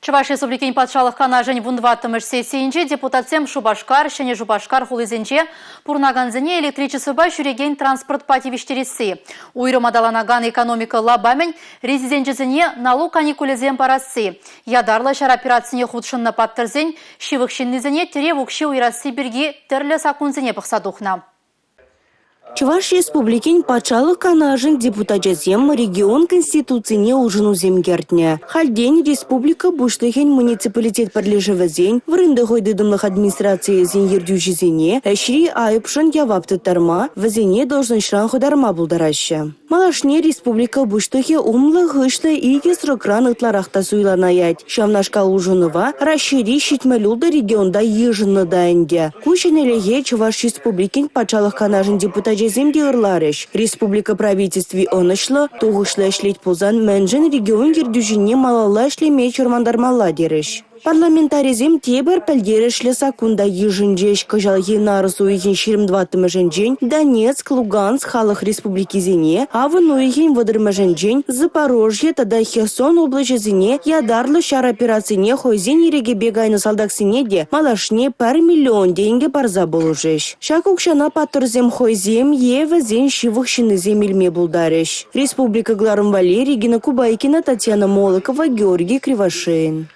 Чӑваш Республикин Патшалӑх Канашӗн вунтӑваттӑмӗш сессийӗнче депутатсем Шупашкар, Ҫӗнӗ Шупашкар хулисенче пурӑнакансене электричествӑпа ҫӳрекен транспортпа тивӗҫтересси, уйрӑм аталанакан экономика лапамӗн резиденчӗсене налук каникулӗсем парасси, ятарлӑ ҫар операцине хутшӑннӑ паттӑрсен ҫывӑх ҫыннисене тӗрев укҫи уйӑрасси пирки тӗрлӗ саккунсене пӑхса тухнӑ. Чӑваш Республикин Патшалӑх Канашӗн депутачӗсем регион Конституцине улшӑнусем кӗртнӗ. Хальтен республика Пуҫлӑхӗн муниципалитет пӗрлешӗвӗсен, вырӑнти хӑй тытӑмлӑх администрацийӗсен ертӳҫисене ӗҫри айӑпшӑн явап тыттарма, вӗсене должноҫран хӑтарма пултараҫҫӗ. Малашне республика Пуҫлӑхӗ умлӑ-хыҫлӑ икӗ срокран ытларах та суйланаять. Ҫавнашкал улшӑнӑва Раҫҫейри 76 регионта йышӑннӑ та ӗнтӗ. Ку ҫӗнӗлӗхе Чӑваш Республикин Патшалӑх Канашӗн депутачӗсем те ырларӗҫ. Республика Правительстви ӑнӑҫлӑ, тухӑҫлӑ ӗҫлет пулсан мӗншӗн регион ертӳҫине малалла ӗҫлеме чӑрмантармалла терӗҫ. Парламентарисем тепӗр пӗлтерӗшлӗ саккун та йышӑнчӗҫ. Кӑҫалхи нарӑс уйӑхӗн 24-мӗшӗнчен Донецк, Луганск халӑх республикисене, авӑн уйӑхӗн 30-мӗшӗнчен Запорожье тата Херсон облаҫӗсене ятарлӑ ҫар операцине хӑйсен ирӗкӗпе кайнӑ салтаксене те малашне пӗр миллион тенкӗ парса пулӑшӗҫ. Ҫак укҫана паттӑрсем хӑйсем е вӗсен ҫывӑх ҫыннисем илме пултарӗҫ. Республика кӑларӑм валли Регина Кубайкина, Татьяна Молокова, Георгий Кривошеин.